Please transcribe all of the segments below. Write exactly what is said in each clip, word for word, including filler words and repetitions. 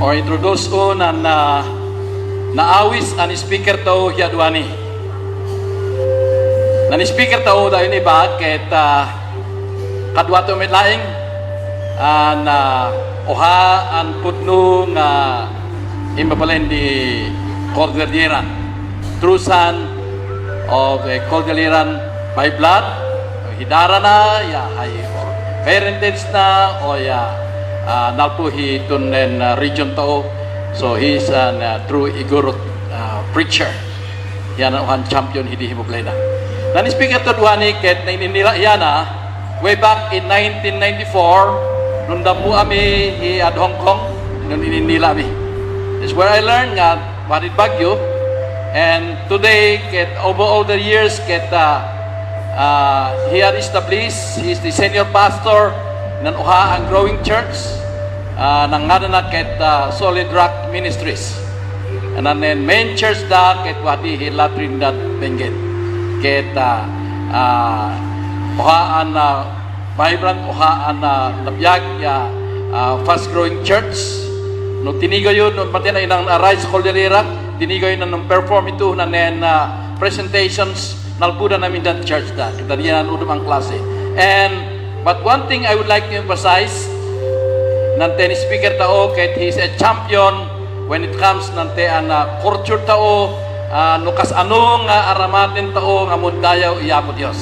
Or introduce-o nan, ah, naawis a speaker tayo hiya duani. Nan speaker tayo daytoy ni bag ket, ah, kaduato met laeng an, ah, oha an pudno nga imbabain ti Cordilleran. True son of a Cordilleran by blood, hidarana, ya, hay, or parentage na, o ya, ah, nalpo hiton, ah, region tayo. So, he's an, ah, true Igorot, ah, preacher. Yana ohan champion idi himublayna. Nan speaker tayo duani ket naininila yana, way back in nineteen ninety-four, nung dammo ami hi ad Hong Kong, nung ininila mi. That's where I learned nga what is Baguio. And today, ket over all the years, ket, ah, ah, he had established, he is the senior pastor nan oha an growing church, ah, nangngananna ket, ah, Solid Rock Ministries. Nan main church da ket wadi hi La Trinidad Benguet. Ket, ah, ah, oha an, ah, vibrant, oha an, ah, nabiag ya, ah, fast growing church. No tinigayo, no matien a inang Arise Cordillera, tinigayo nan perform ito nan, ah, presentations, nalpudan amin dan church da. Kita diyan an udum ang klase. And, but one thing I would like to emphasize, nan ten speaker tayo, ket he is a champion when it comes nan te an, ah, culture tayo, ah, no kasano nga aramaten tayo nga mundayaw i Apo Dios.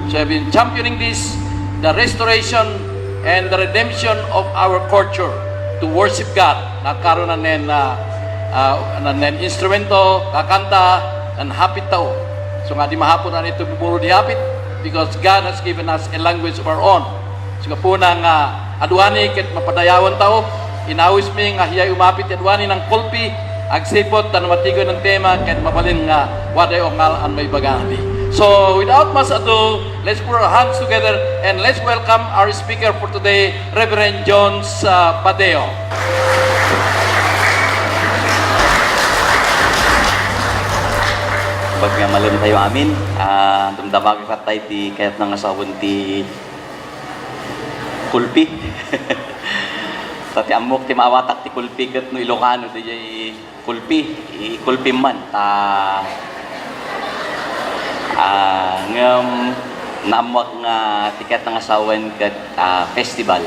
So I've been championing this, the restoration and the redemption of our culture to worship God. Nagkaroon na nen, ah, ah, na nen instrumento, kakanta, nan hapit tayo. So nga di mahapon na ito buburo di hapit because God has given us a language of our own. Sika po nang, ah, aduani ket mapadayawan tayo. Inawis mi nga hiyay umapit ti aduani nang kulpi, agsipud ta no matigoy nan tema ket mabalin nga waday ungal an maibaga. So, without much ado, let's put our hands together and let's welcome our speaker for today, Reverend Jones, ah, Padeo. Pag nga malem tayo amin, ah, dumdama ka tayo ti kayat nga sawen ti kulpi. Ta ti ammok ti maawatak ti kulpi ket no Ilocano, diay kulpi, ikulpim man. Ta, ah, ngem naammoak nga ti kayat nga sawen ket, ah, festival.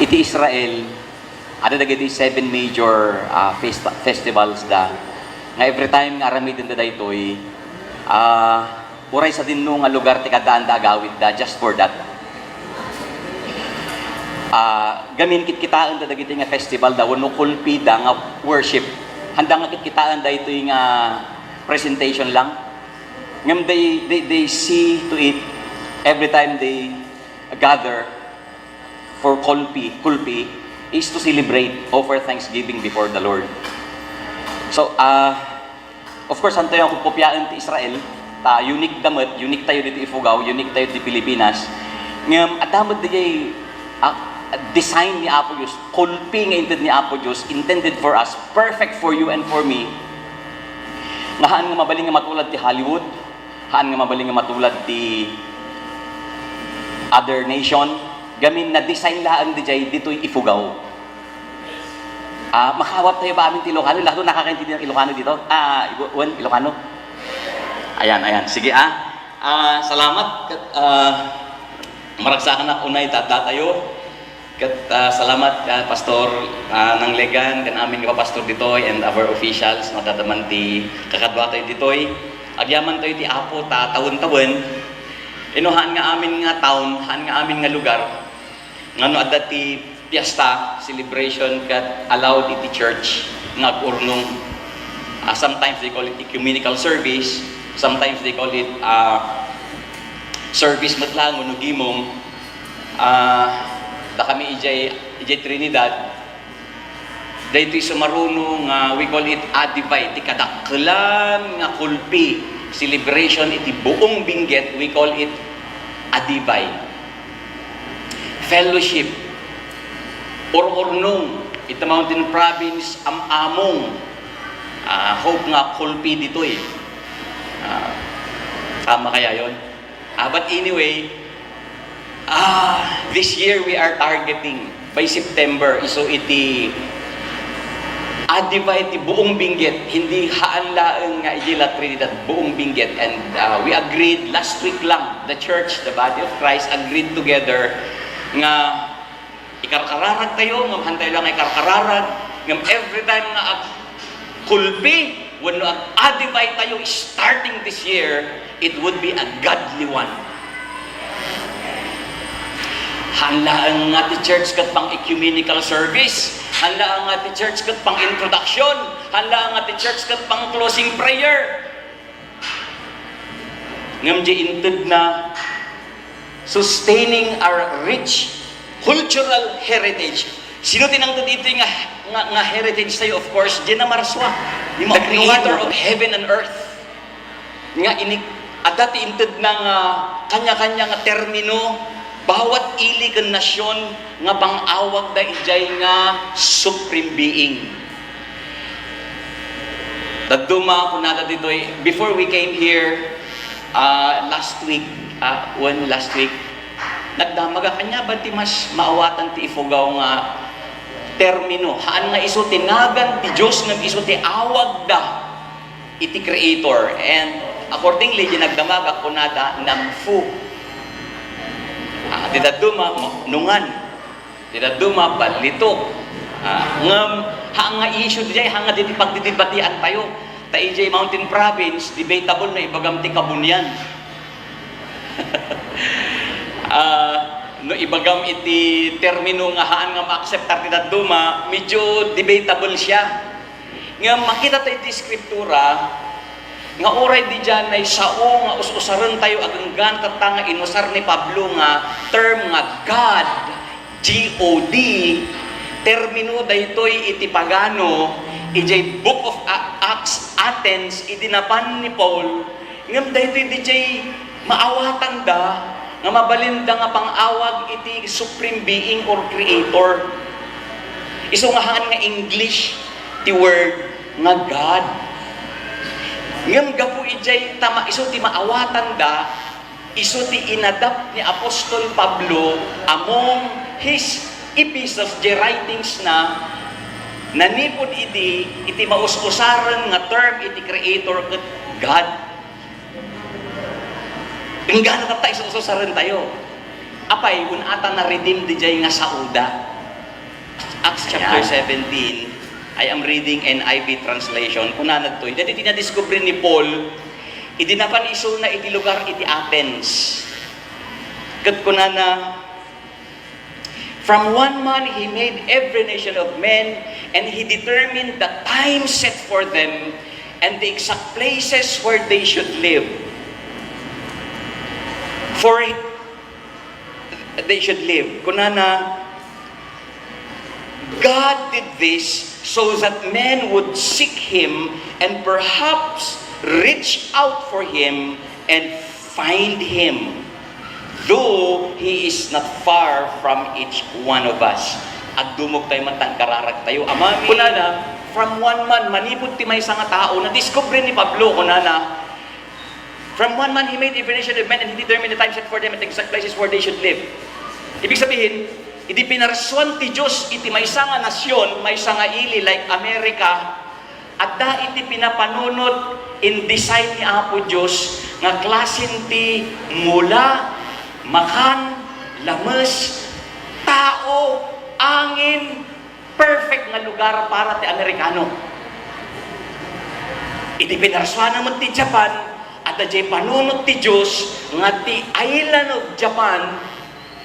Iti Israel, ada dagiti seven major, ah, festa-, festivals da. Nga every time nga aramidenda daytoy, ah, uray sadinno nga lugar ti kaaddaanda agawidda just for that. Ah, gamin kitkitaen da dagiti nga festival da wenno kulpi da nga worship. Handa nga kitkitaen daytoy nga presentation lang. Ngem they, they, they see to it every time they gather for kulpi, kulpi is to celebrate, offer thanksgiving before the Lord. So, ah, of course, hanto nga kopkopiaen ti Israel, ta unique da met, unique tayo ditoy Ifugao, unique tayo ditoy Pilipinas. Ngem, adda met diay, ah, design ni Apo Dios, kulpi nga inted ni Apo Dios, intended for us, perfect for you and for me, nga haan nga mabalin nga matulad ti Hollywood, haan nga mabalin nga matulad ti other nation, gamin na-design laeng diay ditoy Ifugao. Ah, makaawat tayo ba amin ti Ilocano? Lahat nakakaintindi ng Ilocano dito? Ah, Ibu-, Wen, Ilocano? Ayan, ayan. Sige, ah. Ah, salamat. Ket, ah, maragsakan ak unay ta adda tayo. Ket, ah, salamat, ah, Pastor, ah, Nanglegan, ken amin nga pastor ditoy, and our officials, no, adda man ti kakadua tayo ditoy. Agyaman tayo ti Apo, ta tawen-tawen. Ino, haan nga amin nga town, haan nga amin nga lugar, nga no adda ti fiesta, celebration, ket allowed iti church nga ag-urnong. Ah, sometimes they call it ecumenical service, sometimes they call it, ah, service met lang, wenno gimong. Ah, dakami idiay, idiay Trinidad, daytoy sumaruno nga we call it Adivay, ti kadakkelan nga kulpi, celebration iti buong Benguet, we call it Adivay. Fellowship, ur-urnong, iti Mountain Province, am-among. Ah, hope nga kulpi ditoy. Ah, tama kaya yon? Ah, but anyway, ah, this year we are targeting By September, isu iti adivay ti buong Benguet, hindi haan laeng nga idiay La Trinidad, buong Benguet. And, uh, we agreed last week lang, the church, the body of Christ, agreed together nga ikarkararag tayo, ngem haan tayo lang nga ikarkararag, ngem every time nga ag-, kulpi wenno ag-adivay tayo starting this year, it would be a godly one. Haan laeng nga ti church ket pang-ecumenical service, haan laeng nga ti church ket pang-introduction, haan laeng nga ti church ket pang-closing prayer. Ngem di inted na sustaining our rich cultural heritage. Sino ti nangted iti nga, nga, nga heritage tayo? Of course, di na Marsua. Di mo, the creator of heaven and earth. Nga ini, adda ti inted na nga kanya-kanya nga termino, bawat ili ken nasion nga pang-awagda idiay nga supreme being. Dadduma, kunada ditoy, before we came here, ah, last week, ah, when last week, nagdamagak, ania ba ti mas maawatan ti ipugaw nga termino? Haan nga isu ti nagan ti Dios, ngem isu ti awagda iti Creator. And accordingly, di nagdamagak, kunada, Namfu. Ah, ti dadduma, ma-, nungan. Ti dadduma, ballitok. Ah, ngem, haan nga issue diay, haan nga ditoy pagdidibatian tayo. Ta idiay Mountain Province, debatable no ibagam ti kabunian. Ah, no ibagam iti termino nga haan nga maakseptar ti dadduma, medyo debatable siya. Ngem makita tayo iti Skriptura nga uray diay diay sao nga us-usaren tayo agingga ket ta nga inusar ni Pablo nga term nga God, G O D, termino daytoy iti pagano, idiay Book of A-, Acts, Athens, idi napan ni Paul, ngem daytoy diay maawatanda nga mabalinda nga pang-awag iti supreme being or creator. Isu nga haan nga English ti word nga God. Ngem gapu idiay ta ma-, isu ti maawatanda, isu ti inadapt ni Apostol Pablo among his epistles, diay writings na, nanipud idi, iti maus-usaren nga term iti creator ket God. Inggana tatta isu-, isusaren tayo. Apay, un-ata na-redeem diay nga saoda. Acts chapter seventeen, I am reading N I V translation. Kunana ditoy, daytoy ti nadiskubre ni Paul, idi napan isuna iti lugar iti Athens. Ket kunana, "From one man he made every nation of men, and he determined the time set for them and the exact places where they should live." For they should live. Kunana, "God did this so that men would seek him and perhaps reach out for him and find him, though he is not far from each one of us." Agdumog tayo man ta agkararag tayo. Amami. Kunana, from one man, manipud ti maysa nga tao, nadiskubre ni Pablo, kunana, "From one man he made every nation of men, and he determined the time set for them and the exact places where they should live." Ibig sabihin, idi pinarsuan ti Dios iti maysa nga nasion, maysa nga ili, like America, adda iti pinapanunot in design ni Apo Dios nga klasen ti mula, makan, lames, tao, angin, perfect nga lugar para ti Amerikano. Idi pinarsuana met ti Japan, adda diay panunot ti Dios nga ti island of Japan,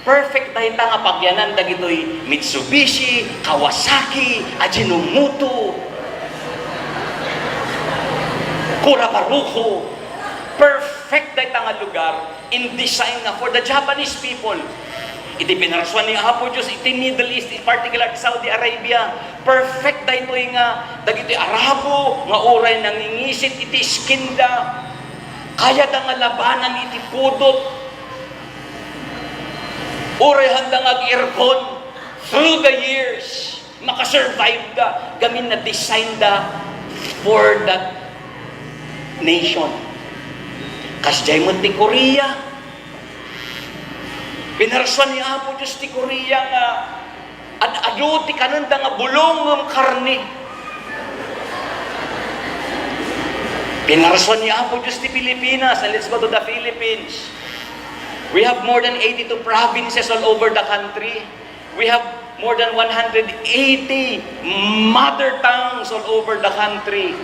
perfect dayta nga pagyanan dagitoy Mitsubishi, Kawasaki, Ajinomoto, Kurabaruko. Perfect dayta nga lugar in design na for the Japanese people. Iti pinarsuan ni Apo Dios iti Middle East, in particular ti Saudi Arabia, perfect daytoy nga dagiti Arabo nga uray nangingisit iti iskinda, kayada nga labanan iti pudot, uray haanda nga ag-aircon through the years. Makasurvive da, gamin na-design da for that nation. Kasdiay met ti Korea. Pinarsuan ni Apo Dios ti Korea nga Ad-adu ti kanenda nga bulong ngem karne. Pinarsuan ni Apo Dios ti Pilipinas, and let's go to the Philippines. We have more than eighty-two provinces all over the country. We have more than one hundred eighty mother tongues all over the country.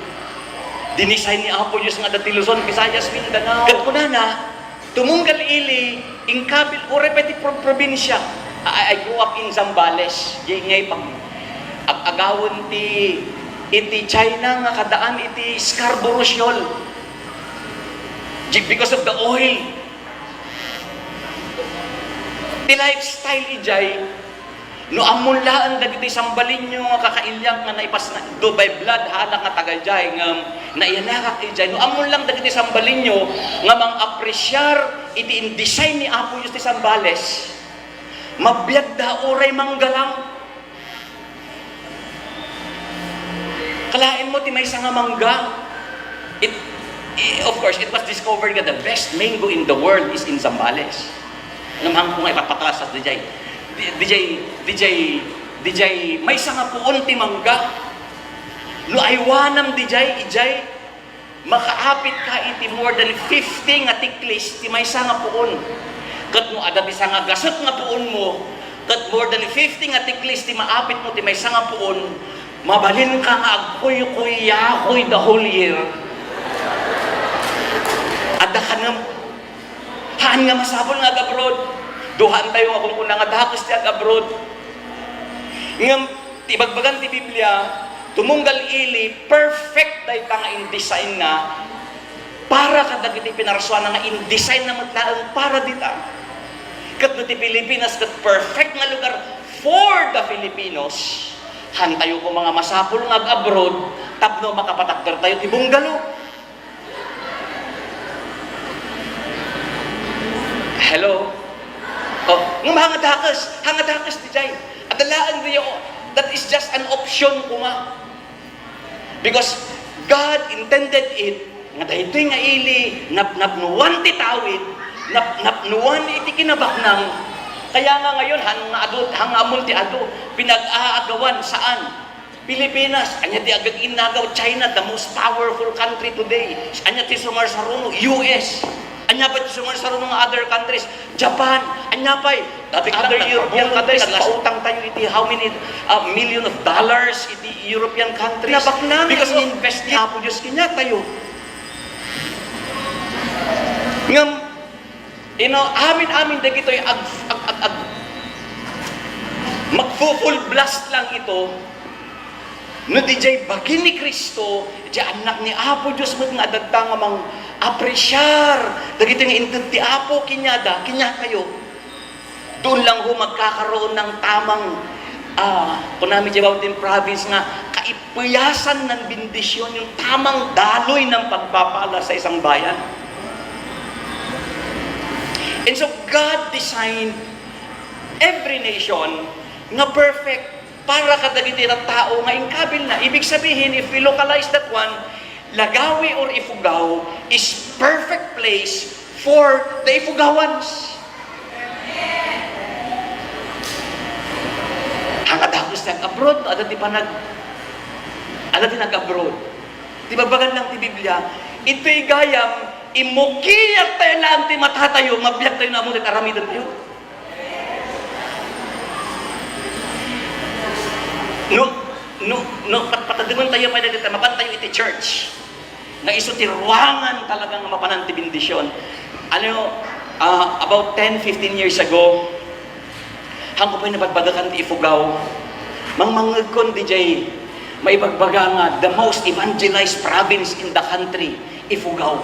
Dinisay ni Apo Dios nga adda ti Luzon, Visayas, Mindanao. Ket kunana, tumunggal ili, inkabil, uray pay ti pro-, probinsia. I, I grew up in Zambales. Di ngay pag ag-agawen ti, iti China nga kaddaan iti Scarborough Shoal. Di, because of the oil. Ti lifestyle idiay, no ammon laeng dagiti Sambalinyo nga kakailiak nga naipasna, though by blood, halak nga taga idiay, ngem naiyanakak idiay. No ammon lang dagiti Sambalinyo nga mang-apresiar iti in-design ni Apo Dios ti Zambales, mabiagda uray mangga lang. Kalaenmo ti maysa nga mangga? It, i-, of course, it was discovered nga the best mango in the world is in Zambales. Ngem haanko nga ipapatalasas idiay. Di-, idiay, idiay, idiay maysa nga puon ti mangga. No aywanam idiay, idiay, makaapit ka iti more than fifty nga tiklis ti maysa nga puon. Ket no adda ti sanga gasut nga puonmo, ket more than fifty nga tiklis ti maapitmo ti maysa nga puon, mabalinka nga agkuykuyakoy the whole year. Adda kanem, haan nga masapul nga ag-abroad. Duhaan tayo nga kunkuna nga dakes ti ag-abroad. Ngem ti ibagbagan ti Biblia, tumunggal ili, perfect dayta nga in-design na para kadagiti pinarsuana nga in-design na met laeng para dita. Ket no ti Pilipinas ket perfect nga lugar for the Filipinos, haan tayo koma nga masapul nga ag-abroad tapno makapatakder tayo ti bungalow. Hello? Oh, ngem haan nga dakes, haan nga dakes diay. Adda laeng diay, oh, that is just an option koma. Because God intended it nga daytoy nga ili, napnapnuan ti tawid, napnapnuan iti kinabaknang. Kaya nga ngayon, haan nga adu, haan nga ammon ti adu, pinag-aagawan, saan? Pilipinas, ania ti agag-innagaw? China, the most powerful country today. Ania ti sumarsaruno? U S. Ania pay ti sumarsaruno nga other countries? Japan. Ania pay? Other European countries. Pautang tayo iti how many, uh, million of dollars iti European countries. Nabaknang. Because of invest ni Apo Dios kaniatayo. Ngem, you know, amin-amin dagitoy ag-, ag-, ag-, ag-, magfu-full blast lang ito. No diay bagi ni Cristo, diay annak ni Apo Dios met nga adda nga mang-apresiar dagiti nga inted ti Apo kaniada, kaniatayo. Doon lang ho magkakaroon ng tamang, ah, kunami diay Mountain Province nga kaipuyasan ng bendisyon, yung tamang daloy ng pagpapala sa isang bayan. And so God designed every nation nga perfect para kadagiti tattao nga inkabil na. Ibig sabihin, if we localize that one, Lagawi or Ifugao is perfect place for the Ifugawans. Haan nga dakes ti ag-abroad, no? Adda ti panag-, adda ti nag-abroad. Ti babagan lang ti Biblia, itoy gayam, imukiat tayo lang ti matatayo, mabiag tayo na mo ti aramiden tayo. No, no, no, pat-, patademen tayo pay dagita, mapan tayo iti church. Nga isu ti ruangan talaga nga mapanan ti bendisyon. Ano, ah, about ten, fifteen years ago, haanko pay nabagbagakan ti Ifugao. Mangmangngegkon diay maibagbaga nga the most evangelized province in the country. Ifugao.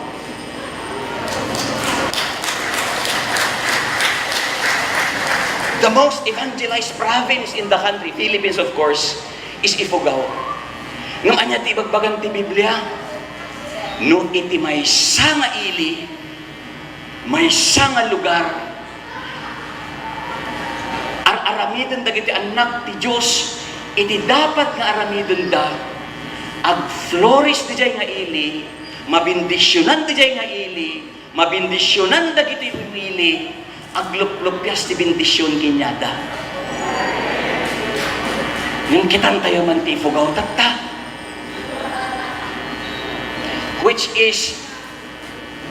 The most evangelized province in the country, Philippines of course, is Ifugao. Ngem ania ti ibagbagan ti Biblia? No iti maysa nga ili, maysa nga lugar, ar-aramiden dagiti annak ti Dios iti dapat nga aramidenda, agflourish diay nga ili, mabendisionan diay nga ili, mabendisionan dagiti umili, agluplupias ti bendision kaniada. Inkitan tayo man ti ipugaw tatta. Which is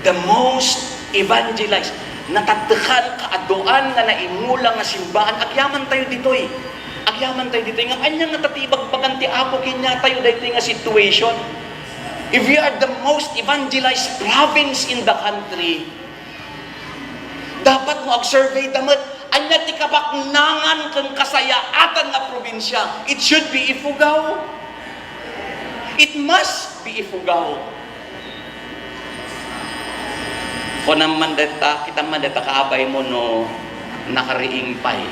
the most evangelized. Natattekan, kaaduan nga naimula nga simbaan. Agyaman tayo ditoy. Agyaman tayo ditoy. Ngem ania nga ta ti ibagbagan ti Apo kaniatayo daytoy nga situation? If we are the most evangelized province in the country, dapat nga ag-survey da met. Ania ti kabaknangan ken kasayaatan nga probinsya? It should be Ifugao. It must be Ifugao. Kunam man detta, kitam man detta kaabay mo no nakariing pay.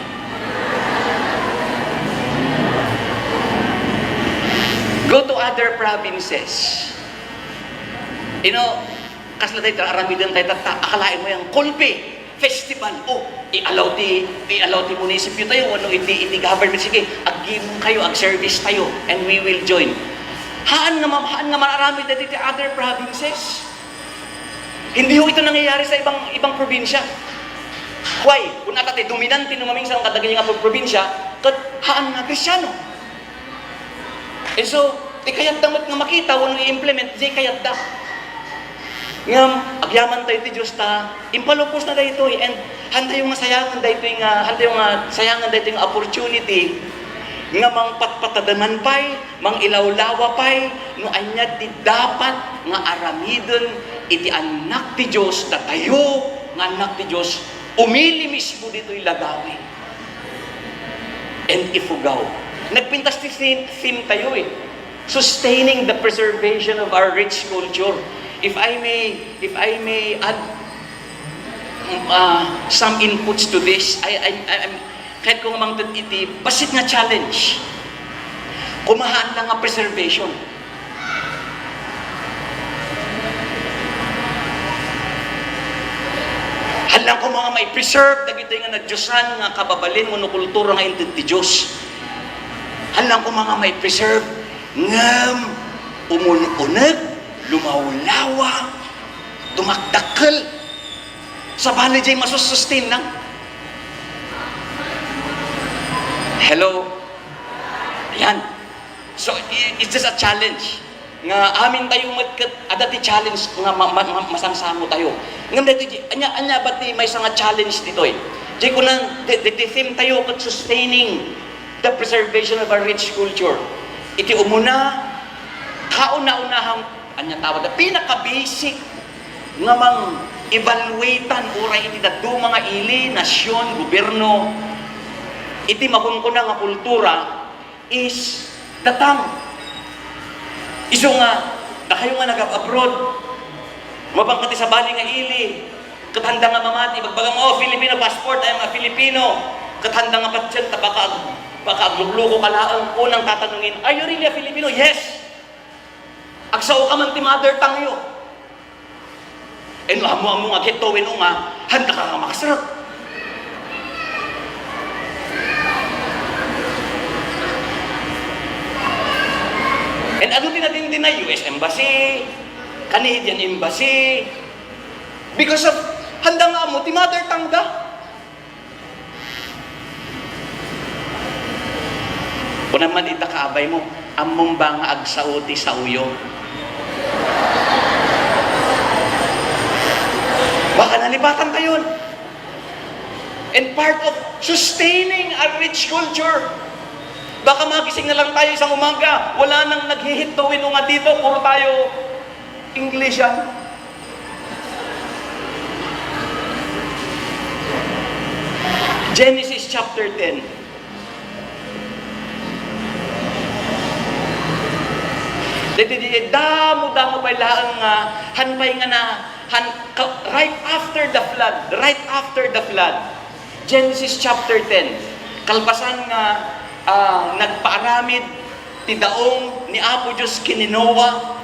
Go to other provinces. You know, kasla tayo, aramiden tayo tatta, akalain mo yung Kulpi Festival. O, i-allow ti, i-allow ti munisipyo tayo, ano, iti, iti government, sige, agim kayo, ag-service tayo, and we will join. Haan nga ma-, haan nga man aramid dati ti other provinces. Hindi ho ito nangyayari sa ibang, ibang probinsya. Why? Kung ata ti dominante no mamingsan kadagiti nga probinsya, ket haan nga Kristiano. And so, ti kayatda met nga makita wenno i-implement, diay kayatda. Ngem, agyaman tayo ti Dios ta impalubosna daytoy, and hantayo nga sayangan daytoy nga, hantayo nga sayangan daytoy nga opportunity nga mangpatpatadaman pay, mangilawlawa pay, no ania ti dapat nga aramiden iti annak ti Dios, datayo nga annak ti Dios, umili mismo ditoy lagawi. And ifugaw. Nagpintas ti theme, theme tayo eh. Sustaining the preservation of our rich culture. If I may, if I may add, uh, some inputs to this, I, I, I, I'm, kahit kung amang iti bassit nga challenge, kumahaan lang nga preservation. Haan lang koma nga mai-preserve dagitoy nga nadiosan nga kababalin wenno kultura nga inted ti Dios. Haan lang koma nga mai-preserve ngem umun-uneg, lumawlawa, dumakdakkel. Sabali diay masustain lang. Hello? Ayan. So, i-, it's just a challenge. Nga amin tayo met ket adda ti challenge nga ma-, ma-, ma-, masangsango tayo. Ngem daytoy, ania, ania ba ti maysa nga challenge ditoy? Diay kunan, the, the, the theme tayo ket sustaining the preservation of our rich culture. Iti umuna, kauna-unahan, ania tawag, pinaka-basic nga mang-evaluatean uray iti dadduma nga ili, nasyon, gobyerno, iti makunkuna nga kultura, is the tongue. Isu nga, dakayo nga nagab-abroad, mapangkat ti sabali nga ili, ket handa nga mamati, ibagbaga mo, "Oh, Filipino passport, I am a Filipino." Ket handa nga patien ta baka, baka aglukluko ka laeng, unang tatanungin, "Are you really a Filipino?" "Yes." Agsao ka man ti mother tongue-yo. Eh, no ammo-ammo nga get to, wenno nga, handa ka nga makasarap. And adu ti nadindinay, U S Embassy, Canadian Embassy, because of, handa nga ammo ti mother tongue da. Kunam man ita kaabay mo, "Ammom ba nga agsao ti saoyo?" Baka nalipatan tayon. And part of sustaining a rich culture. Baka magising na lang tayo isang umaga, wala nang naghihitto wenno nga dito, puro tayo English yan. Genesis chapter ten. Daytoy, daytoy, damo-damo pay laeng nga, han pay nga na, han, ka-, right after the flood, right after the flood, Genesis chapter ten, kalpasan nga, ah, nagpaaramid ti daong ni Apo Dios ken ni Noah,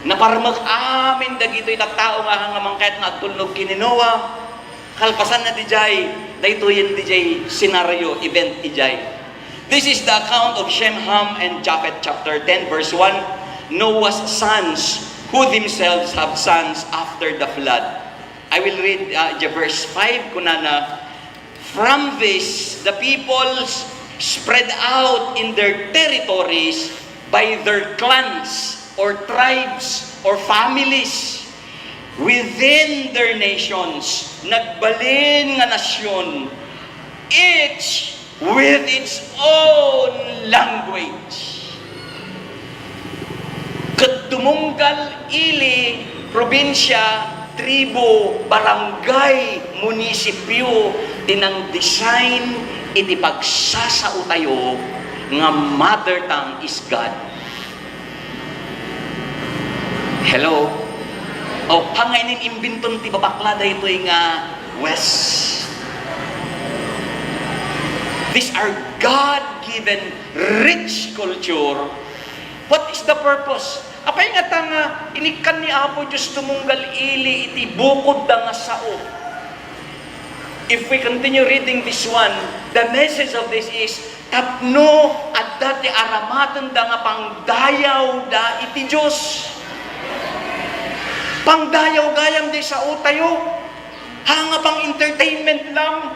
naparmek amin dagitoy tattao nga, nga mangkayat nga agtulnog ken ni Noah. Kalpasanna diay, daytoyen diay scenario, event idiay. This is the account of Shem, Ham, and Japheth, chapter ten, verse one, Noah's sons, who themselves have sons after the flood. I will read, uh, the verse five, kunana, "From this, the peoples spread out in their territories by their clans or tribes or families within their nations, nagbalin nga nasyon, each with its own language. Ket tumunggal ili, probinsia, tribu, barangay, munisipyo ti nang-design iti pagsasaotayo nga mother tongue is God. Hello? O, haan nga inin-imbento ti babakla daytoy nga West. These are God-given rich culture. What is the purpose? Apay ngata nga inikkan ni Apo Dios tumunggal ili iti bukodda nga sao? If we continue reading this one, the message of this is, tapno adda ti aramatenda nga pangdayawda iti Dios. Pangdayaw gayam di saotayo. Haan nga pang-entertainment lang.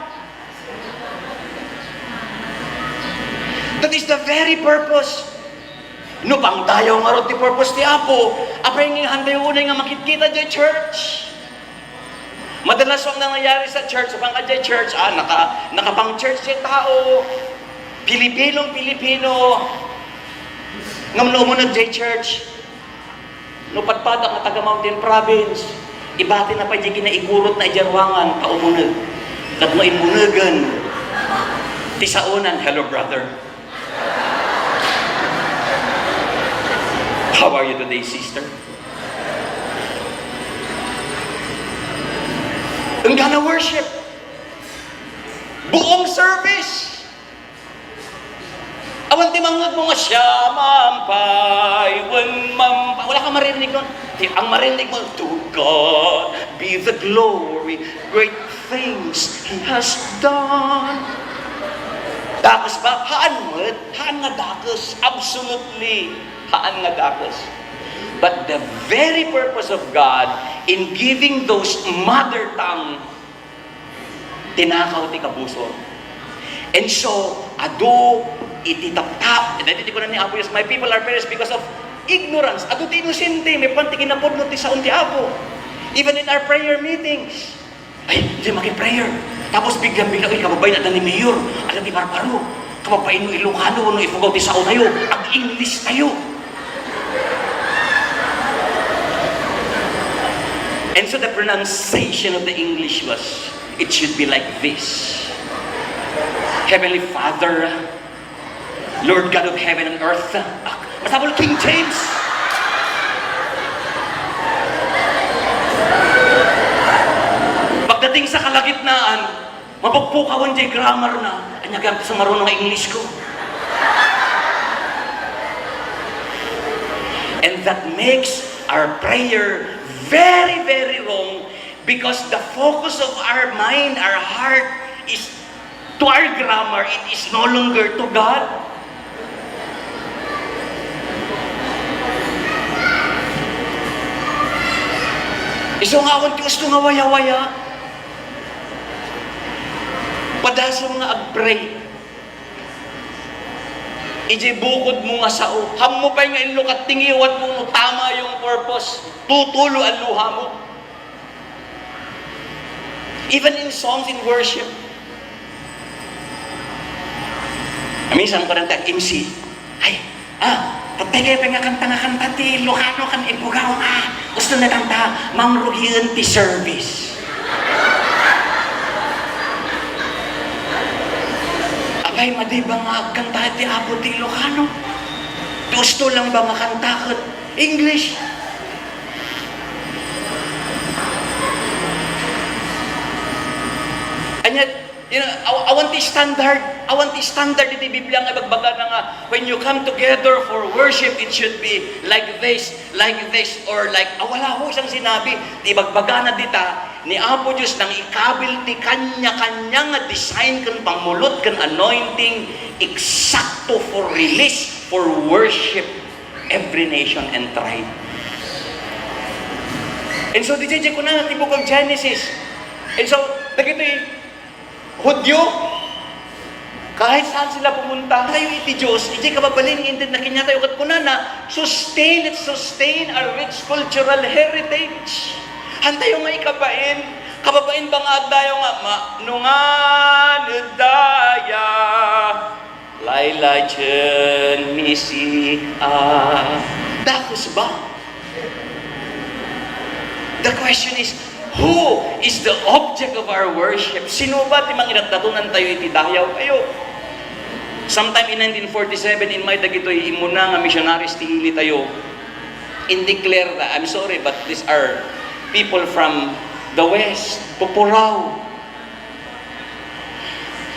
That is the very purpose. No pangdayaw ngarud ti purpose ti Apo, apay nga haan tayo unay nga makitkita diay church? Madalas ang nangyayari sa church, pang diay church, ah, naka, nakapang-church diay tao, Pilipinong Pilipino, ngem no umuneg diay church, no padpada nga taga Mountain Province, ibati na pay diay kinaikurot na idiay ruangan, ta umuneg. Ket no immunegen ti saonan, "Hello, brother. How are you today, sister?" Enggana worship. Buong service. Awan ti mangngegmo nga, "Siya mampay, wen mampay." Wala ka maririnig nun. Ti, ang maririnig mo, "To God be the glory, great things He has done." Dakes ba? Haan met. Haan nga dakes. Absolutely. Haan nga dakes. But the very purpose of God in giving those mother tongue tinakaw ti kabusor. And so, adu iti taptap, daytoy ti kuna ni Apo Dios, "My people are perished because of ignorance." Adu ti inosente, maipapan ti kinapudno ti saon ti Apo. Even in our prayer meetings, ay, di maki-prayer. Tapos biglang-bigla, "Uy, kababain, adda ni Mayor, adda ti barbaro." Kababain, no Ilocano wenno Ifugao ti saotayo, ag-English tayo. And so the pronunciation of the English was, it should be like this. "Heavenly Father, Lord God of heaven and earth." Ah, masapul King James. Pagdating sa kalagitnaan, mapukpukawan diay grammar na. Ania gayam ti sumaruno nga English ko? And that makes our prayer very, very wrong, because the focus of our mind, our heart, is to our grammar, it is no longer to God. Isu nga awan ti usto nga wayawaya. Padasem nga ag-pray. Idiay bukodmo nga sao, haanmo pay nga inlukat ti ngiwatmo no tama yung purpose. Tutulo a luhamo. Even in songs in worship. Minsan ko nang tag-M C, "Ay, ah, patay kayo pa nga kanta nga kanta ti Ilocano ken Ifugao, ah. Gusto na kanta, mangrugien ti service." Apay, madi ba nga agkanta ti Apo ti Ilocano? Gusto lang ba nga kanta ket English? Anya, you know, aw-, awan ti standard, awan ti standard iti Biblia nga ibagbagana nga, "When you come together for worship, it should be like this, like this, or like," ah, wala ho siyang sinabi. Ti ibagbagana dita, ni Apo Dios nangikabil ti kanya-kanya nga design ken pammulot ken anointing eksakto for release, for worship. Every nation and tribe. And so, di, di, di kuna ti Book of Genesis. And so, dagiti Hudio, Kahit saan sila pumunta, tayo iti Dios, iti kababalin nga intedna kaniatayo, ket kunana, "Sustain, let's sustain our rich cultural heritage." Hantayo nga ikabain, kababain ba nga agdayaw nga, "Manungan ed daya, laylayen misi a." Dakes ba? The question is, who is the object of our worship? Sino ba ti mangidatdato nantayo iti dayaw tayo? Sometime in nineteen forty-seven, immay dagitoy immuna nga missionaries ti ili tayo, in-declare da, I'm sorry, but these are people from the West, pupuraw.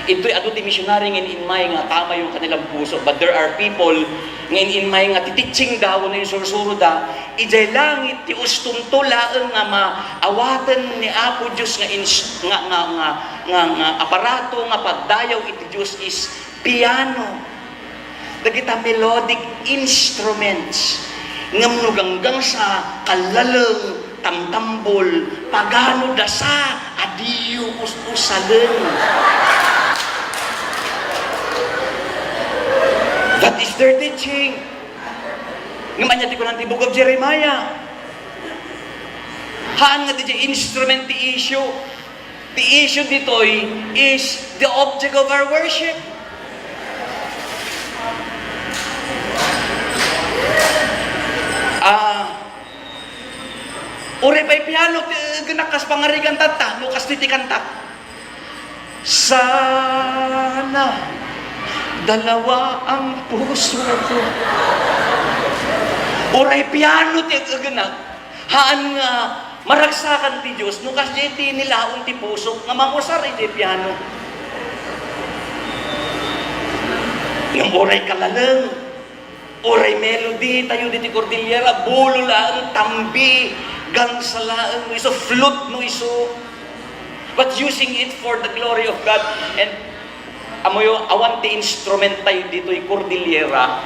Itoy adu ti missionary nga in-inmay nga tamayo kanilang puso, but there are people nga in-inmay nga tititsing da wenno insursuro da, idiay langit ti ustonto laeng nga maawaten ni Apo Dios nga ins-, nga, nga, nga, nga, nga aparato nga pagdayaw iti Dios is piano. Dagita melodic instruments, ngem no ganggansa, kallaleng, tamtambol, pagano, dasa, adiyo us-usalen. That is their teaching. Ngem ania ti kunan ti Book of Jeremiah? Haan nga diay instrument ti issue. The issue ditoy is the object of our worship. Ah, uray pay piano ti egenak kas pangarigan tatta, no kas ti, ti kantak. Sana dalawa ang puso ko. Uray piano ti egenak. Haan nga maragsakan ti Dios no kasdiay ti nilaon ti pusok nga mangusar idiay piano. Ngem uray kalaleng, uray melody tayo ditoy Cordillera, bulo laeng, tambi, gangsa laeng, no isu flute, no isu. But using it for the glory of God. And amoyo, awan ti instrument tayo ditoy Cordillera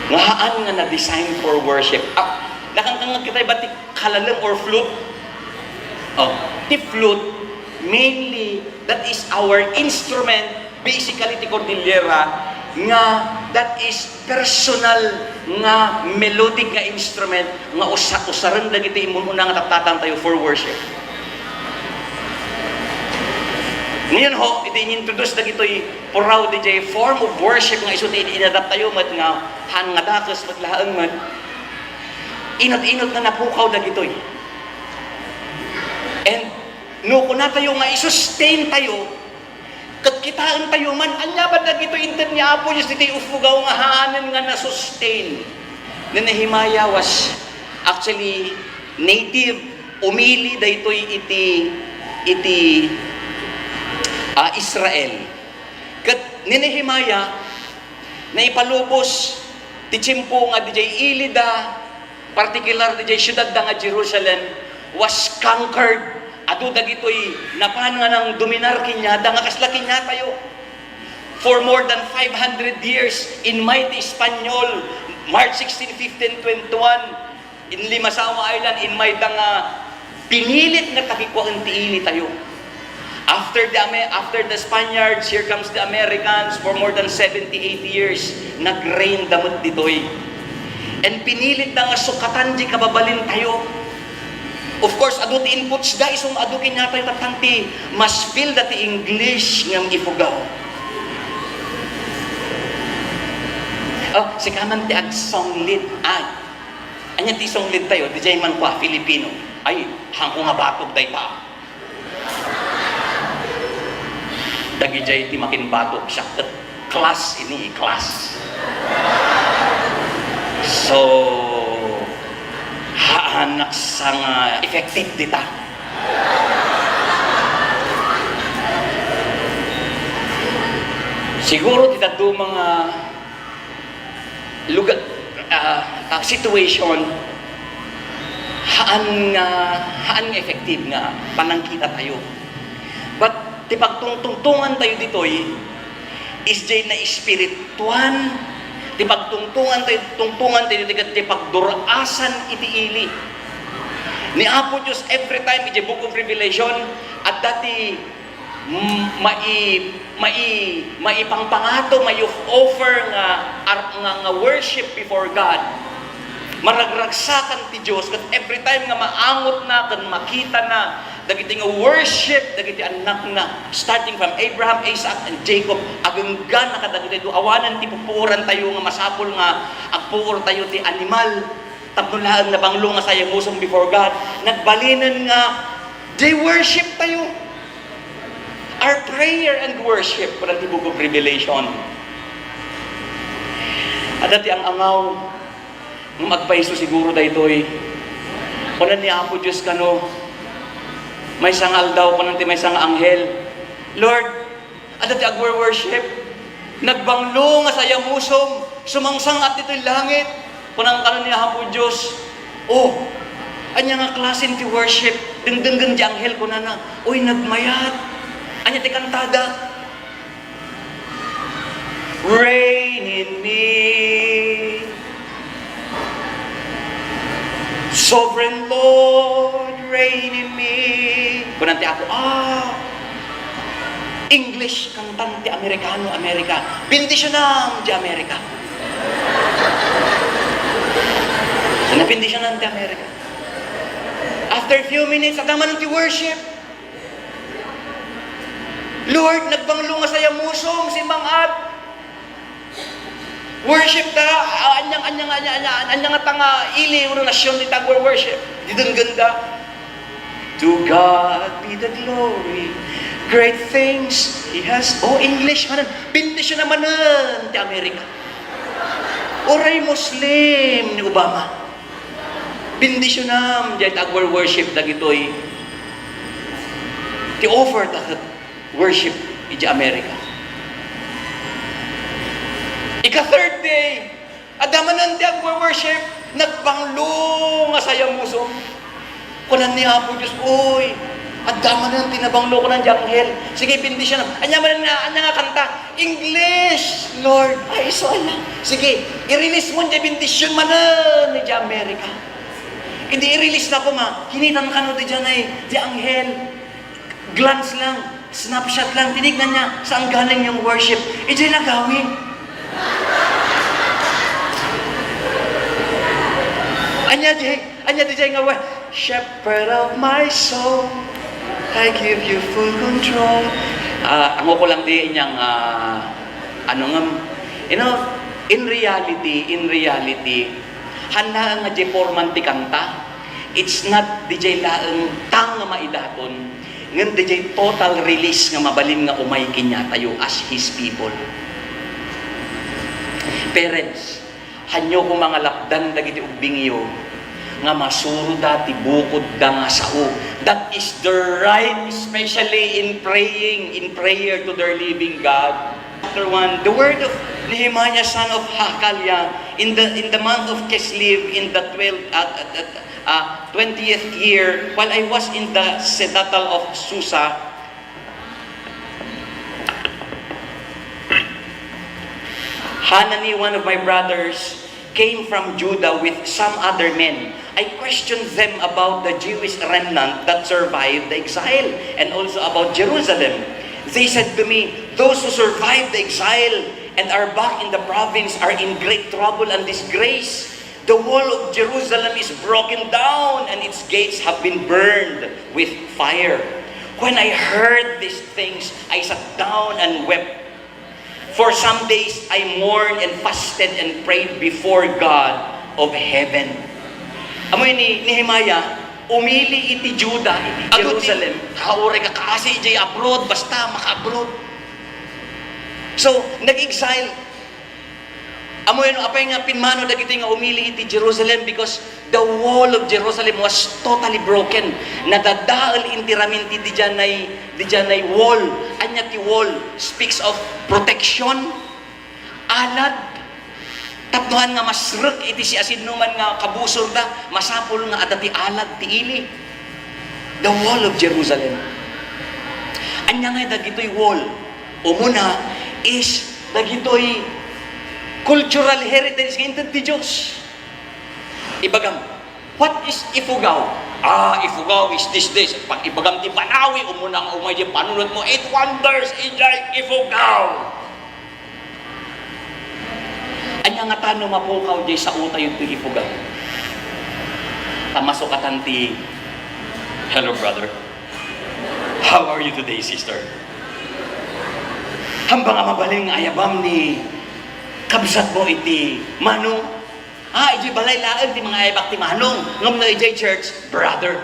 nga haan nga na-design for worship. Ah, nakangkangag kita ibat ti kalaleng or flute? Oh, ti flute, mainly, that is our instrument, basically, ti Cordillera, nga that is personal nga melodic nga instrument nga usa-, usaren dagiti immun-una nga tattatan tayo for worship. Ngayon ho, iti in-introduce dagitoy puraw, D J, form of worship nga isu ti in-adapt tayo met nga haan nga dakes met laeng met. Inut-inut nga napukaw dagitoy. And no kuna tayo nga i-sustain tayo, ket kitaen tayo man, ania ba dagitoy inted ni Apo Dios ditoy ufogaw nga haanen nga na-sustain? Ni Nehemiah was actually native, umili daytoy iti, iti, ah, Israel. Ket ni Nehemiah, naipalubos ti tiempo nga diay ili da, partikular diay siudad da nga Jerusalem, was conquered. Adu dagitoy napan nga nangdominar kaniada nga kasla kaniatayo. For more than five hundred years, immay ti Espanyol, March sixteen, fifteen twenty-one, in Limasawa Island, immay da nga pinilit nga takikuaen ti ili tayo. After the Ame-, after the Spaniards, here comes the Americans. For more than seventy, eighty years, nag-reign da met ditoy. And pinilit da nga sukatan diay kababalin tayo. Of course, adu ti inputs da, isu nga adu kaniatayo, tapno ti mas feel da ti English ngem ifogaw. Oh, sika man ti agsonglit. Ay, ania ti songlit tayo? Diay man kua, Filipino. Ay, haanko nga batog dayta. Dagidiay ti makinbatog, siak ket class ini, class. So, haanak sa nga effective dita. Siguro ti dadduma nga lugar, ah, ah, situation, haan nga, haan nga effective nga panangkita tayo. But ti pagtungtungtongan tayo ditoy, is diay naespirituan, ti pagtungtongan tayo, tungtongan tayo ditoy ket ti pagdur-asan iti ili. Ni Apo Dios, every time, iti Book of Revelation, adda ti mm, mai-, mai-, maipangpangato, mai-offer nga ar-, nga, nga worship before God. Maragragsakan ti Dios ket every time nga maangotna ken makitana dagiti nga worship dagiti annakna, starting from Abraham, Isaac, and Jacob, agingganna kadagitoy. Awanen ti pupuorantayo nga masapul nga agpuortayo ti animal tapno laeng nabanglo nga sayamusom before God. Nagbalinen nga they worship tayo. Our prayer and worship, kuna ti Book of Revelation. Adda ti ang-angaw, ngem agpayso siguro daytoy. Kunan ni Apo Dios kano, maysa nga aldaw, kunan ti maysa nga anghel, "Lord, adda ti agwor-worship. Nagbanglo nga sayamusom, sumangsangat ditoy langit." Kunan kano ni Apo Dios, "Oh, ania nga klasen ti worship?" Dengdenggen ti anghel, kunana, "Uy, nagmayat. Ania ti kantada?" "Reign in me, Sovereign Lord, reign in me." Kunan ti Apo, "Ah, English kantan ti Amerikano, Amerika. Bendisyonam ti Amerika." Nabendisyonan ti Amerika. After few minutes, adda man ti worship. "Lord, nagbanglo nga sayamusom, simmang-at. Worship ta, ah, ania, ania, ania, ania, ania nga ta nga ili wenno nasion ti tagwor-worship?" Didenggenda, "To God be the glory. Great things He has." Oh, English manen. Bendisyonam manen ti Amerika. Uray Muslim ni Obama. Bendisyonam diay ti agwor-worship dagitoy. Ti offer ta ket worship idiay Amerika. Ika-third day, adda manen ti agwor-worship, nagbanglo nga sayamusom. Kunan ni Apo Dios, "Uy, adda manen ti nabanglo," kunan ti anghel. "Sige, bendisyonam." Ania manen nga, ania nga kanta? "English, Lord." Ay, isu aya. Sige, i-release mo diay bendisyonam manen idiay Amerika. Idi i-release na koma, kinitan kano ti diay, ti anghel. Glance lang, snapshot lang, tinignan niya, "Saan galing yung worship?" Idiay lagawin. Ania diay, ania diay nga wa-, "Shepherd of my soul, I give you full control." Ah, ang ko lang di inyang, ah, ano ngem, you know, in reality, in reality, han laeng nga diay porman ti kanta, it's not diay laeng tang nga maidaton, ngem diay total release nga mabalin nga umay kaniatayo as His people. Parents, hanyo koma nga lapdan dagiti ubbingyo nga masuroda ti bukodda nga sao. That is their right, especially in praying, in prayer to their living God. Chapter one, the word of Nehemiah, son of Hachaliah, in the, in the month of Kislev, in the twelfth, uh, uh, uh, uh, twentieth year, while I was in the citadel of Susa, Hanani, one of my brothers, came from Judah with some other men. I questioned them about the Jewish remnant that survived the exile and also about Jerusalem. They said to me, "Those who survived the exile and are back in the province are in great trouble and disgrace. The wall of Jerusalem is broken down and its gates have been burned with fire." When I heard these things, I sat down and wept. For some days I mourned and fasted and prayed before God of heaven. Amoy ni Nehemiah, umili iti Juda, iti Jerusalem. Adu ti, ah, uray ka kaasi idiay abroad, basta maka-abroad. So, nag-exile. Amoy no apay nga pimmano dagiti nga umili iti Jerusalem because the wall of Jerusalem was totally broken. Nadadael intiramenti ti dianay, ti dianay wall. Ania ti wall? Speaks of protection, alad. Tapno han nga masrek iti siasinoman nga kabusorda, masapul nga adda ti alad ti ili. The wall of Jerusalem. Ania nga dagitoy wall? Umuna is dagitoy cultural heritage nga inted ti Dios. Ibagam, What is Ifugao? Ah, Ifugao is this, this. Pag ibagam ti panawi, umuna nga umay di panunot mo, it wonders, ijay Ifugao. Anya nga tano mapukaw jay sao tayo ti Ifugao? Ta masukatan ti, "Hello, brother. How are you today, sister?" Hambang a mabalin nga ayabam ni kabsat mo iti manong, ah, iti balay laeng ti mga ayabak ti manong, ngem no iti church, brother.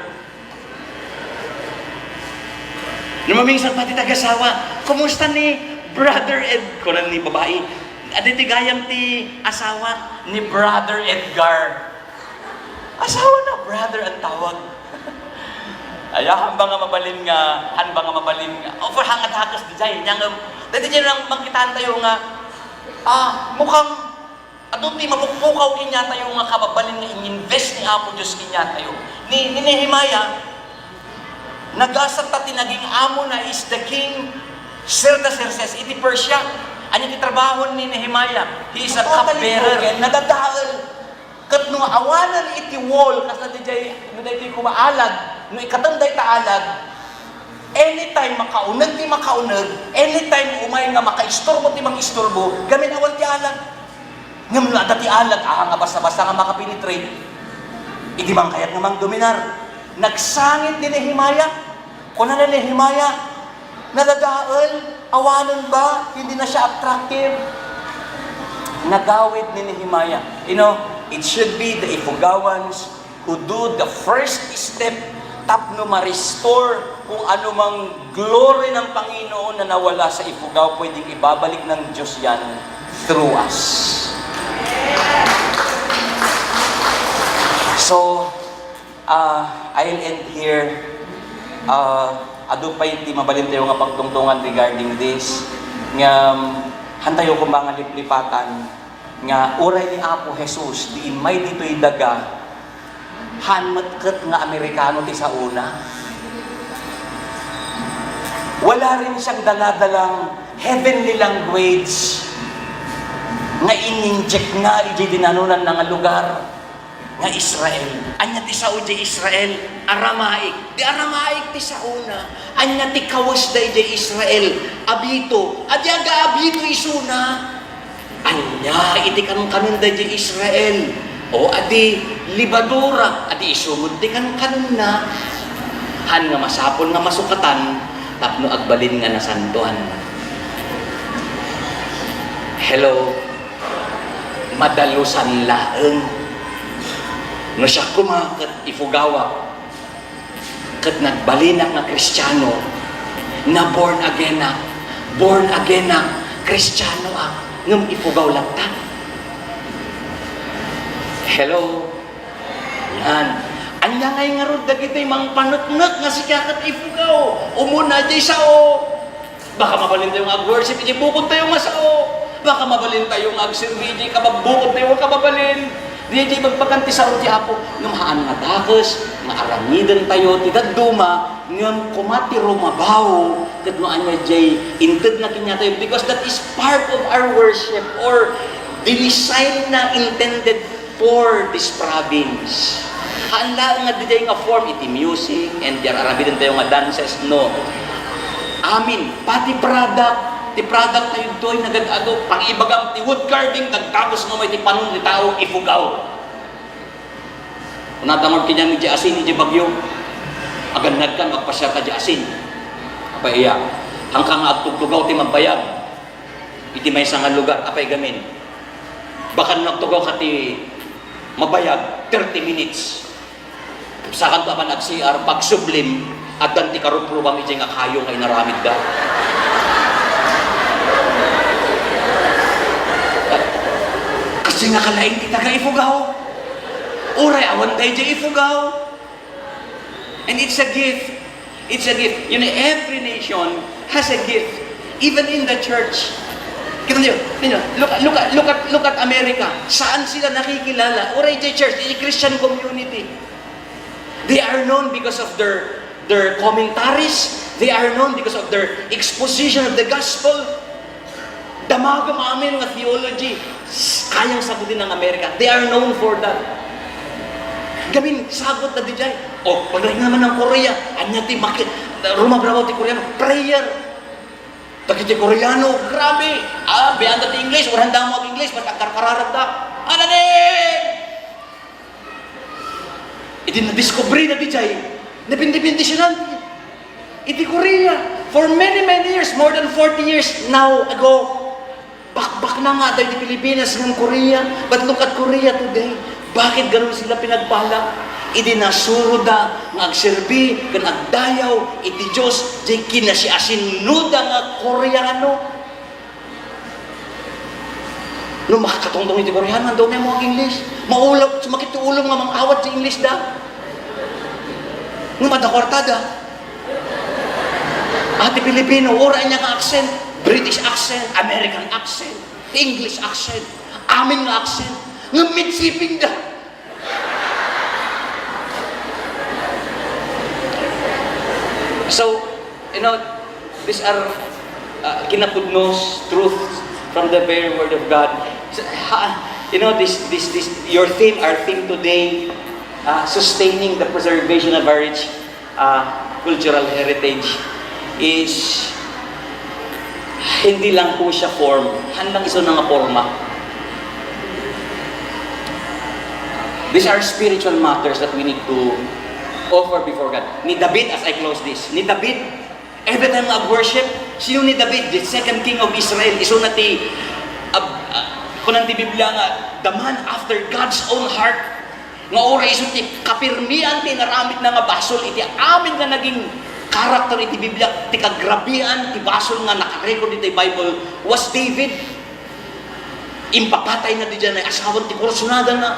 No mamingsan pati tagasawa, "Kumusta ni Brother Ed?" Kunan ni babai. Adi ti gayam ti asawa ni Brother Edgar. Asawa na, brother ang tawag. Aya, hambang nga mabalin nga, hambang nga mabalin nga. O, for hangat hakas di jay. Nya nga, dati jay lang mangkitaan tayo nga, ah, mukhang Adu ti mapukpukaw kaniatayo nga kababalin nga in-invest ni Apo Dios kaniatayo. Ni, ni Nehemiah, nagasat ta ti naging amo na is the king Artaxerxes iti Persia. Ania ti trabaho ni Nehemiah? He is a cupbearer. Totally broken, nadadael. Ket no awanen iti wall, kasla ti jay, no daytoy koma alag, no ikkatem dayta alag, anytime makauneg ti makauneg, anytime umay nga makaisturbo ti mangisturbo, gamin awan ti alag. Ngem no adda ti alag, aha nga basta-basta nga makapenetrate, idi man kayat nga mangdominar. Nagsangit ni Nehemiah. Kuna ni Nehemiah, "Nadadael, awanen ba? Hindi na siya attractive." Nagawid ni Nehemiah. You know, it should be the Ifugawans who do the first step tapno ma-restore kung anumang glory ng Panginoon na nawala sa Ifugao, pwedeng ibabalik ng Diyos yan through us. So, ah, I'll end here. Ah, adu pay ti mabalintayo nga pagtungtungan regarding this. Nga, um, hantayo koma nga liplipatan nga uray ni Apo Jesus, di immay ditoy daga, haan met ket nga Amerikano ti saona. Wala rin siyang daladalang heavenly language nga in-inject na iti dinanonanna nga lugar nga Israel. Ania ti sao diay Israel? Aramaic. Di Aramaic ti saona. Ania ti kawes daydiay Israel? Abito. Adi aga-abito isuna. Ania iti kankanon daydiay Israel? O adi, lebadura, adi isu met ti kankanonna. Haan nga masapul nga masukatan tapno agbalin nga nasantoan. Hello? Madalusan laeng. No siak koma ket ifugawak, ket nagbalinak nga Kristiano, na born again ak, born again ak, Kristianoak, ngem ifugaw latta. Hello? Yan. Ania ngay ngarud dagiti mangpaneknek nga sika ket ifugaw? Umuna diay sao. Baka mabalintayo nga ag-worship iti bukodtayo nga sao. Baka mabalintayo nga agserbi iti kababbukodtayo nga kababalin. Daydiay ibagbagan ti sao ti Apo, ngem haan nga dakes nga aramidentayo ti dadduma, ngem koma ti rumabaw ket no ania diay intedna kaniatayo, because that is part of our worship or the design na intended for this province. Haan laeng nga diay nga form iti music and di ar-aramidentayo nga dances, no. Amin. Pati product, ti product tayo ditoy nagad-ado. Pag-ibagam ti wood carving, nagdagos mo may ti panon ni tao, ifugaw. Kunata mo, kinyan di asin, di bagyo. Agannad ka, magpasyar ka di asin. Apa iya? Hangka nga agtugtugaw ti magbayag. Iti maysa nga lugar, apay gamin. Baka nagtugaw ka ti mabayag, thirty minutes. Sakanto apan ag-C R, pagsublim, addan ti karuprubam iti nga kayo nga inaramidda. Kasi nga kalaing ti taga-ifugaw. Uray awan daydiay ifugaw. And it's a gift. It's a gift. You know, every nation has a gift. Even in the church. Kita niyo, niyo, look at, look at, look at, look at America. Saan sila nakikilala? Uray di church, di Christian community. They are known because of their, their commentaries. They are known because of their exposition of the gospel. Damagem amin nga theology, s-, kayang sagutin ng Amerika. They are known for that. Gamin, sagot na diay. O, paglaing naman ng Korea, anya ti maki-, rumabrabaw ti Koreano, prayer. Dagiti Koreano, grabe. Ah, bianda ti English, uray damo ag-English, basta agkarkararagda. Adanin! Idi nadiskubre na diay, nabindi-bendisionan iti Korea. For many, many years, more than forty years now ago, bakbak na nga dagiti Pilipinas ngem Korea. But look at Korea today. Bakit ganun sila pinagpala? Idi nasuroda nga agserbi ken agdayaw iti Dios, diay kinasiasinoda nga Koreano. No makakatungtong iti Koreano, adu met mo ag-English. Maulog, sumakit ti ulom nga mang-awat ti English da. Ngem adda kuartada. Ati Pilipino, uray ania nga accent, British accent, American accent, English accent, amin nga accent, ngem mid-sipping da. So, you know, these are, uh, kinapudnos, truths from the very Word of God. So, ha, you know, this, this, this, your theme, our theme today, uh, sustaining the preservation of our rich, uh, cultural heritage, is hindi lang po siya form, handang iso na nga forma. These are spiritual matters that we need to offer before God. Ni David, as I close this, ni David, every time nga ag-worship, sino ni David? The second king of Israel. Isu na ti, ab-, ah, kunan ti Biblia nga, the man after God's own heart. Nga uray isu ti kapirmian ti inaramidna nga basol iti amin nga naging karakter iti Biblia, ti kagrabian ti basol nga nakarecord iti Bible was David. Impapatay na diay nga asawan ti kursunada na.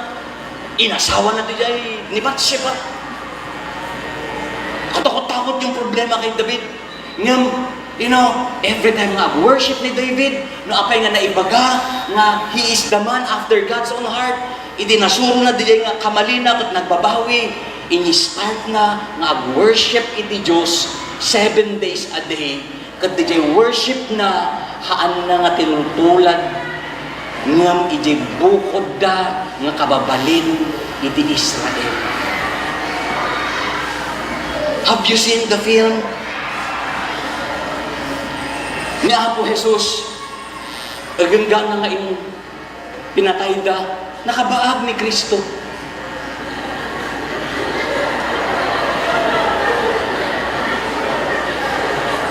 Inasawa na diay ni Bathsheba. Katakot-takot yung problema kay David. Ngem, you know, every time nga ag-worship ni David, no apay nga naibaga nga he is the man after God's own heart, idi nasuro na diay nga kamalina ket nagbabawi, ini-start na nga ag-worship iti Dios seven days a day, ket diay worship na, haanna nga tinultulad, ngem idiay bukodda nga kababalin iti Israel. Have you seen the film? Ni Apo Jesus, aganggana nga in-, pinatayda, nakabaag ni Cristo.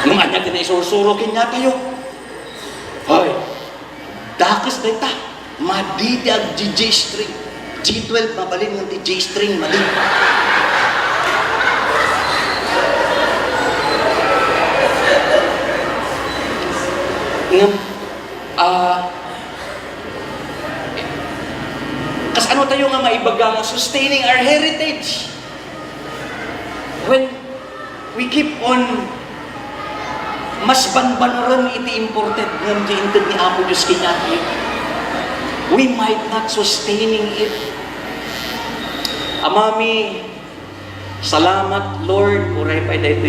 Ngem ania ti naisursuro kaniatayo? Hoy, dakes dayta. Madi ti ag-G string. G twelve mabalin ngem ti G string madi. Ngem, ah, kasano tayo nga maibaga nga sustaining our heritage? When we keep on mas banbanuren iti imported ngem ti inted ni Apo Dios kaniatayo, we might not sustaining it. Amami, salamat, Lord, uray pay daytoy